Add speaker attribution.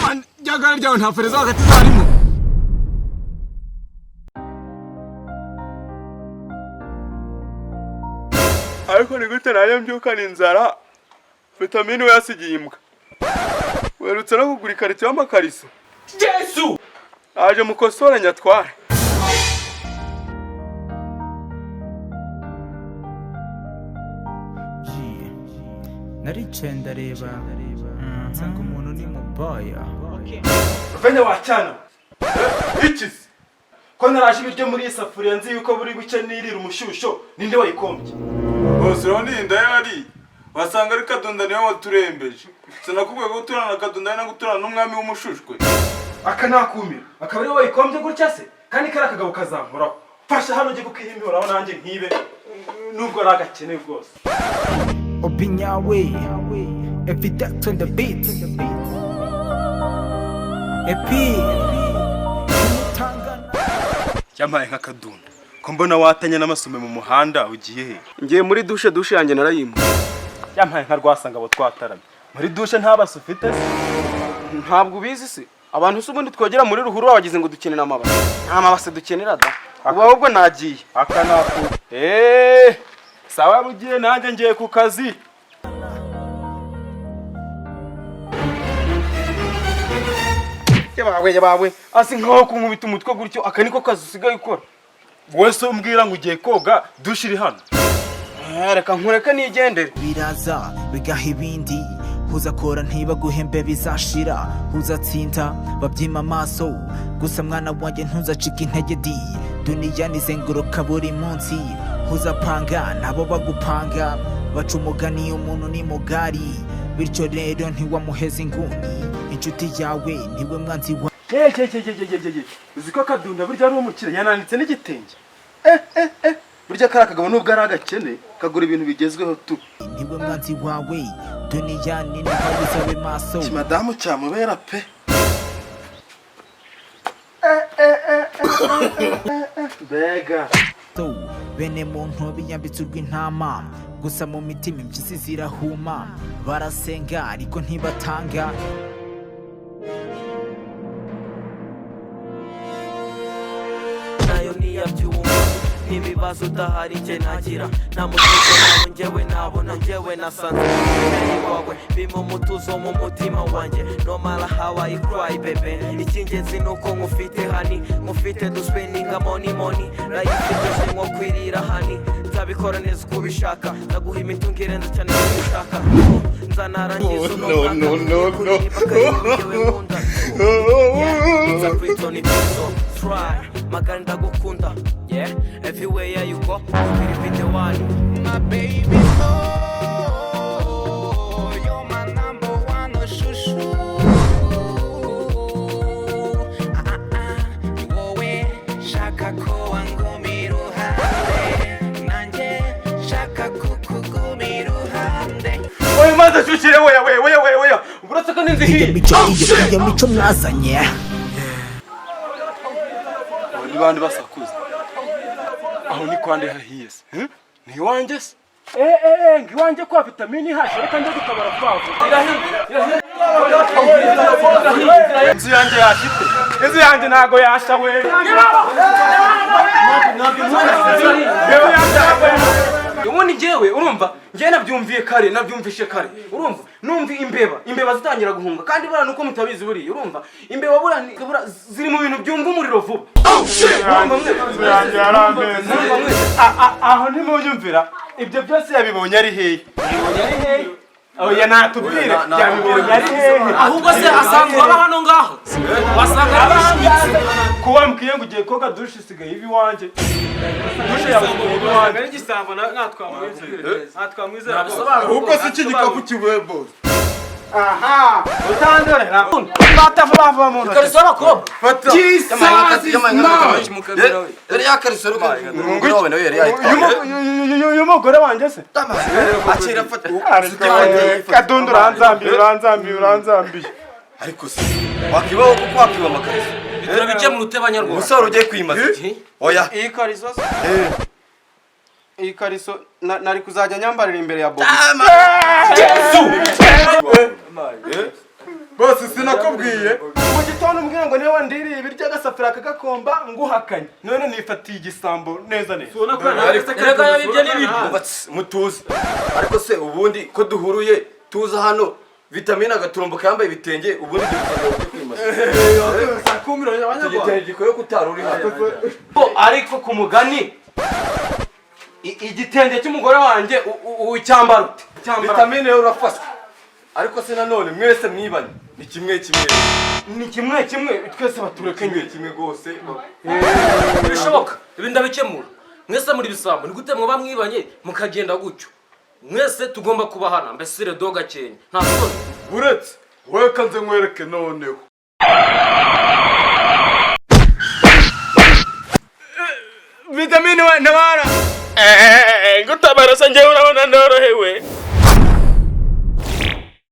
Speaker 1: Man, rya gare ryawe nta feri zo hagati zarimo.
Speaker 2: Ariko ni gute nayo mbyukana inzara? Vitamine we yasigiye imbwa. Werutse no kugura ikarito y'amakariso.
Speaker 1: Yesu.
Speaker 2: Aje mukosore nyatware.
Speaker 3: Naricaye ndareba, nsanga umuntu ni mubaya.
Speaker 4: Ruvenya wacyana.
Speaker 2: Iki se?
Speaker 4: Ko naraje ibiryo muri iyi safuriya, nzi yuko buri buke nirira umushusho, ninde wayikombye?
Speaker 2: Bose urabona iyi nda yari wasanga ari Kadunda, niwe waturembeje. Sinakubwiye ko guturana na Kadunda ari no guturana n'umwami w'umushushwe.
Speaker 4: Aka nakumira akaba ariwe wayikombye gutya se, kandi kariya kagabo kazankoraho. Fasha hano ujye kukihimuraho nanjye nkibe, nubwo ari agakene bwose.
Speaker 3: Obinyawe Epidact on the beat. Epi Mutangana.
Speaker 4: Yampaye nk'akadunda ko mbona watanye n'amasume mu muhanda, ugiye he?
Speaker 1: Ngiye muri douche, douche yanjye narayimwe.
Speaker 4: Yampaye nka rwasanga abo twataramye muri douche, nta basi ufite se?
Speaker 1: Ntabwo ubizi se? Abantu se ubundi twogera muri ruhurura bagize ngo dukenera amabase? Nta mabase dukenera da. Ubu ahubwo nagiye.
Speaker 4: Aka nakumira. Eee, sawa, ugiye, nanjye ngiye ku kazi.
Speaker 1: Yabawe, yabawe, asi nkaho kunkubita umutwe gutyo, aka niko kazi usigaye ukora?
Speaker 4: Wese umbwira ngo ugiye koga, douche iri hano.
Speaker 1: Reka nkureke nigendere.
Speaker 3: Biraza bigaha ibindi, uzakora ntibaguhembe bizashira, uzatsinda babyima amaso. Gusa mwana wanjye, ntuzacike intege di, duniya nizenguruka buri munsi. Uzapanga nabo bagupanga, baca umugani umuntu ni mugari, bityo rero ntiwamuheza inguni. Inshuti yawe niwe mwanzi wawe.
Speaker 4: Yegegegegegege, uzi ko Kadunda burya ari umukire, yananitse n'igitenge. Eh eh eh, burya kariya kagabo nubwo ari agakene kagura ibintu bigezweho tu.
Speaker 3: Niwe mwanzi wawe, duniya ni nawe, uzabe maso.
Speaker 2: Madamu cyamubera pe.
Speaker 4: Mbega!
Speaker 3: So, bene muntu biyambitse urw'intama, gusa mu mitima impyisi zirahuma. Barasenga ariko ntibatanga.
Speaker 5: Nayo ntiyabyumva n'ibibazo udahari, njye nagira nta mutuzo nawe njyewe nabona. Njyewe nasanze umubiri wawe bimpa umutuzo mu mutima wanjye. No matter how I cry, baby, icy'ingenzi ni uko nkufite hani, nkufite duspendinga money money. Life igeze nko kwirira hani, nzabikora neza uko ubishaka, ndaguha imitungo irenze cyane ibyo ushaka. Nzanarangiza uno mwaka kuririmba akaririmbo njyewe nkunda. Yeah, it's a Prison Pizzo, try magari ndagukunda. Yeah, everywhere you go, you will be the one.
Speaker 6: My baby, oh, you're my number one, oh, shushu. Ah, ah, ah, ni wowe shaka ko wanguma iruhande, nanjye shaka kukuguma iruhande.
Speaker 4: Oya, maze shyushyire, weya weya weya weya weya, uretse ko n'inzu
Speaker 3: Iyo
Speaker 4: ihiye.
Speaker 3: mico, iyo mico mwazanye.
Speaker 4: Abo ni bande basakuza aho? Ni kwande hahiye se? Hmm? Ni iwanjye se? Eh eh eh, ngo iwanjye kwa Vitamini hashe, reka njye gutabara vuba vuba. Irahiye, irahiye. Inzu yanjye yashite? Inzu yanjye ntago yasha we. Inzu yanjye ntago yasha.
Speaker 1: Ubundi njyewe, urumva, njyewe nabyumviye kare, nabyumvishe kare, urumva, numva imbeba zitangira guhunga. Kandi buriya nuko mutabizi, buriya urumva imbeba buriya ziri mu bintu byumva umuriro vuba. Urumva mwe?
Speaker 4: Inzu yanjye yarameze.
Speaker 1: Urumva mwe?
Speaker 4: Aho ntimunyumvira? Ibyo byose yabibonye ari hehe? Yabibonye ari hehe? Oya, natubwire, yabibonye ari hehe?
Speaker 7: Ahubwo se asanzwe aba hano ngaho? Wasanga yarashimitse.
Speaker 4: Kuba mbwiye ngo ugiye koga, douche isigaye iba iwanjye, douche yawe isigaye iba iwanjye.
Speaker 7: N'igisambo ntatwamwizera.
Speaker 2: Ahubwo se iki gikapu kivuye, bose?
Speaker 4: Aha utandorera, fata vuba vuba mu ntoki.
Speaker 7: Ikariso y'abakobwa.
Speaker 2: Fata.
Speaker 8: Yari yakariso ariko umugore wawe nawe yari yayitwaye.
Speaker 4: Uyu mugore wanjye se?
Speaker 8: Akira, fata.
Speaker 4: Kadunda, uranzambiye, uranzambiye, uranzambiye.
Speaker 8: Ariko se wakibaho kuko wakiba amakariso?
Speaker 7: Turabice mu rutebanyarwanda.
Speaker 8: Umusore ugiye kwimaza iki? Oya.
Speaker 1: Iyi kariso se, iyi kariso nari kuzajya nyambarira imbere ya Bobi.
Speaker 2: Bose sinakubwiye.
Speaker 4: Mu gitondo umbwira ngo niwe wandiriye ibiryo, agasafuriya kagakomba, nguhakanye, none nifatiye igisambo neza neza.
Speaker 7: Erega yabibye n'ibiryo.
Speaker 8: Umva tsi, mutuze. Ariko se ubundi ko duhuruye tuza hano, Vitamine agaturumbuka yambaye ibitenge, ubundi ibyo bitenge byo kwimaza? Icyo gitenge gikwiye ko utari uri hano.
Speaker 1: Ariko ku mugani, igitenge cy'umugore wanjye ucyambara ute? Cyambara.
Speaker 8: Vitamine rero urafashwe, ariko se nanone mwese mwibanye ni kimwe kimwe.
Speaker 1: Ni kimwe kimwe twese, batureke
Speaker 8: Kimwe
Speaker 1: nyine.
Speaker 8: kimwe rwose.
Speaker 7: Ntibishoboka, ibi ndabikemura. Mwese muri bisambo, ni gute mwaba mwibanye mukagenda gutyo? Mwese tugomba kubahana. Mbese redo gakenke nta soni.
Speaker 2: Uretse weka nze nkwereke noneho.
Speaker 4: Vitamine we, ntabara.
Speaker 9: Ngutabara se njyewe urabona norohewe?